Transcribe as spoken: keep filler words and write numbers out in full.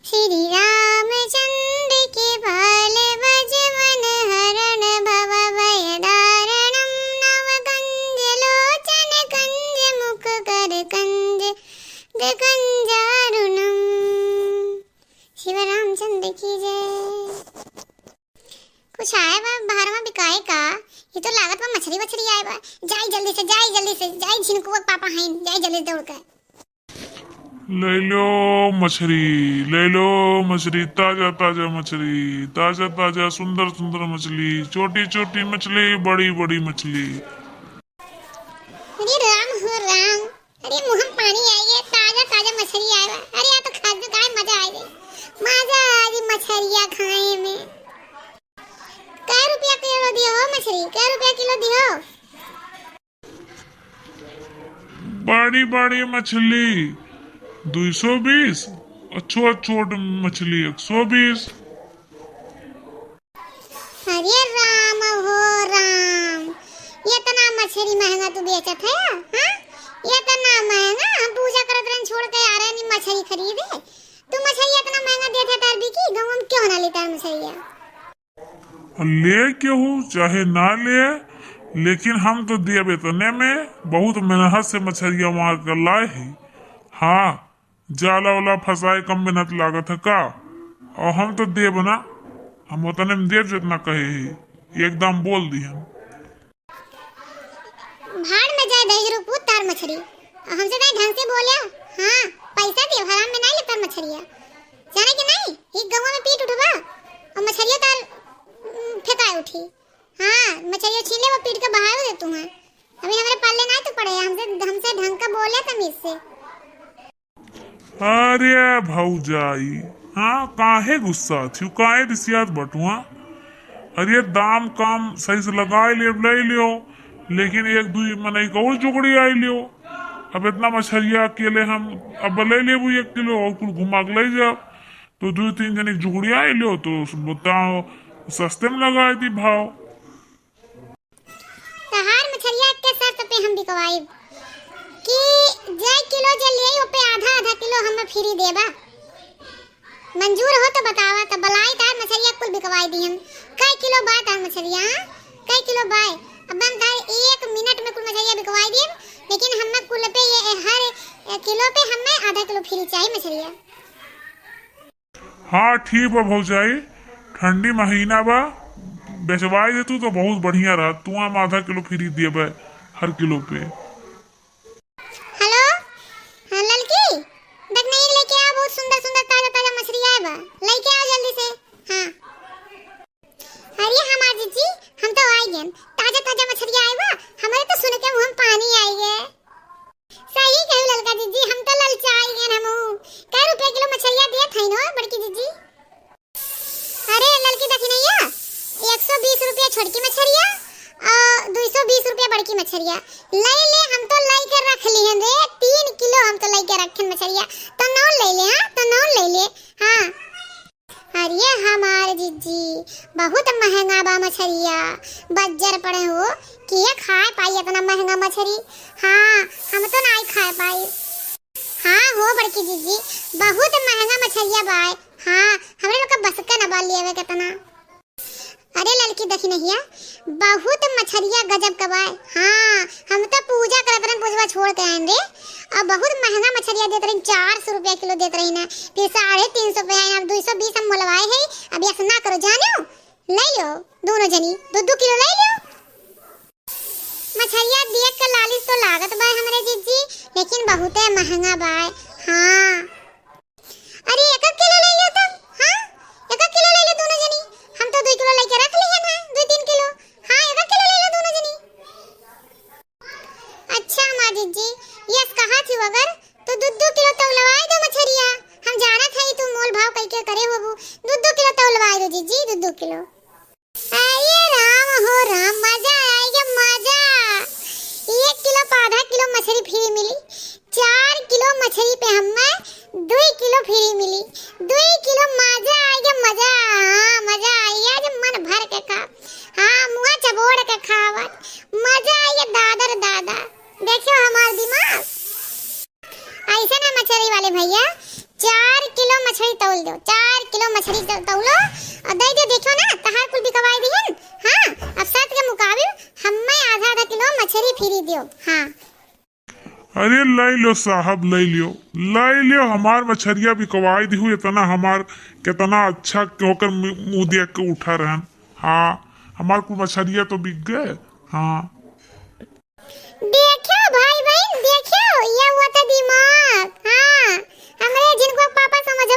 श्री रामचंद्र के बाल बजवन हरण भव भय दारणम नव कंज लोचन कंज मुख कर कंज ग कंजारुणम। शिव रामचंद्र की जय। कुछ आए बा बाहर में बिकाए का? ये तो लागत बा मछरी वछरी आए बा। जाई जल्दी से, जाई जल्दी से, जाई झिनकुआ के पापा हैं, जाई जल्दी से दौड़ के। ले लो मछरी, ले लो मछरी, ताजा ताजा मछरी, ताजा ताजा सुंदर सुंदर मछली, छोटी छोटी मछली, बड़ी बड़ी मछली। अरे राम हो राम, अरे मुँह में पानी आई है, ताजा ताजा मछरी आए बा। अरे आ तो खा जो, काय मजा आई रे, मजा आई रे मछरिया खाए में। कै रुपया किलो दियो हो मछरी, कै रुपया किलो दियो? बड़ी बड़ी मछली दुई सौ बीस और छोट छोट मछली एक सौ बीस। अरे राम हो राम, इतना मछरी महंगा तू बेचत है, हाँ? इतना महंगा? हम पूजा करत रहन, छोड़ के आ रहे नहीं मछरी खरीदे, तू मछरी इतना महंगा देत है, तार बिकी? गाँव में क्यों ना लेता है मछरिया? ले केहू चाहे ना ले, लेकिन हम तो देब इतने में। बहुत मेहनत से मछरिया मार कर लाए ही। हाँ, जाला वाला फंसाए कम मेहनत लागत है का? और हम तो देब ना, हम उतने में देब जितना कहे ही, एकदम बोल दी हम। भाड़ में जाए दहिजरू पूत तार मछरी, और हमसे नहीं ढंग से बोल्या। हाँ, पैसा दियो, हराम में नहीं ले तार मछरिया। जाने के नहीं, एक गौवा में पीट उठबा और मछरिया तार, उम, फेंकाए उठी। हाँ, मछरिया छीन ले, वो पीट के बहाए दे तू हैं। अभी हमरे पल्ले नहीं तो पड़े, हमसे, हमसे ढंग का बोल्या तमीज से। अरे भौजाई, हाँ, काहे गुस्सा थियो, काहे रिसियात बटुआ? अरे दाम काम सही से लगाए ले, ले लियो, लेकिन एक दुई मनई का और जुगड़ी आई लियो। अब इतना मछरिया अकेले हम अब ले लेबू एक किलो और कुल घुमा के ले जाओ, तो दुई तीन जने जुगड़ी आई लियो तो बताओ, सस्ते में लगाए दी भाव। तहार मछरिया के शर्त पे हम बिकवाइब कि जे किलो जे लेई, ओपे आधा आधा किलो हमें फ्री देबा। मंजूर हो तो बतावा, तो बलाई तहार मछरिया कुल बिकवाई दी हम। कै किलो बा तहार मछरिया, हाँ? कै किलो बाय? अब हम तहार एक मिनट में कुल मछरिया बिकवाई दी, लेकिन हमें कुल पे ये हर किलो पे हमें आधा किलो फ्री चाहिए मछरिया। हाँ, ठीक बा भौजाई, ठंडी महीना बा, बेचवाई दे तू तो बहुत बढ़िया रहा। तू हम आधा किलो फ्री देबे हर किलो पे। हेलो, हाँ ललकी, दखिनही लेके आ, बहुत सुंदर सुंदर ताजा ताजा मछरी आए बा, लेके आओ जल्दी से। हाँ। अरे हमार जीजी, हम तो आई गए, ताजा ताजा मछरी आए बा, हमारे तो सुन के मुँह में पानी आई गए। सही कहू ललका जीजी, हम तो ललचाई गए हमहू। कै रुपया किलो मछरिया दिया था नो बड़की जीजी? अरे ललकी दखिनैया, एक सौ बीस रुपया छोटकी मछरिया और दुई सौ बीस रुपया बड़की मछरिया। ले ले, हम तो लेके रख लिहन रे, तीन किलो हम तो लेके रखन मछरिया। तो नौ ले ले, हाँ, तो नौ ले ले, हाँ। अरे हमार जीजी, बहुत महंगा बा मछरिया, बज्जर पड़े हो, के खाए पाई इतना महंगा मछरी? हाँ, हम तो नाई खाए पाई। हाँ हो बड़की जीजी, बहुत महंगा मछरिया बाय। हाँ, हमरे लोग का बस के न बा लेवे के तना। अरे ललकी दखिनहिया, बहुत मछरिया गजब का बाय। हाँ, हम तो पूजा करत रहन, पूजवा छोड़ के आएन रे। अब बहुत महंगा मछरिया देत रही, चार सौ रुपया किलो देत रही ना, फिर साढ़े तीन सौ पे आए, अब दुई सौ बीस हम मोलवाए है। अब ऐसा ना करो, जाने हो, ले लो दोनों जनी, दो दो किलो ले लो। मछरिया देख के लालिस तो लागत बा हमरे जीजी, लेकिन बहुते महंगा बा। हाँ। अरे एक एक किलो ले लो तब, हाँ? एक एक किलो ले लो दोनों जनी। हम तो दो किलो लेके रख लिहन, हाँ, दो तीन किलो। हाँ, एक एक किलो ले लो दोनों जनी। अच्छा हमार जीजी, यस कहा थी अगर तो दो दो किलो तौलवाए दो मछरिया। हम जानत हई तू मोल भाव कई के करे होबू। दो दो किलो तौलवाए दो जीजी, दो दो किलो। अरे राम हो राम, मजा आई गे मजा। एक किलो पे आधा किलो मछरी फ्री मिली, चार किलो मछरी पे हमें दुई किलो फ्री मिली। दुई किलो, मजा आई गे मजा। हाँ, मजा आई आज मन भर के खा। हाँ, मुआ चबोड़ के खावत मजा आई गे दादा रे दादा। देखियो हमार दिमाग। ऐसे ना मछरी वाले भैया, चार किलो मछरी तौल दो, चार किलो मछरी द-, तौलो और दे दो। देखो ना, तहार कुल बिकवाई दिहन। हाँ, अब शर्त के मुकाबिल हम्मे आधा आधा किलो मछरी फ्री दियो। हाँ। अरे ले लो साहब, ले लियो, ले लियो, हमार मछरिया बिकवाई दिहु। इतना हमार, कितना अच्छा होकर मु-, मुँह देख के उठा रहन। हाँ, हमार कुल मछरिया तो बिक गए। हाँ। देखो भाई बहन, देखो, ये हुआ तो दिमाग। हाँ, हमरे जिनको पापा समझ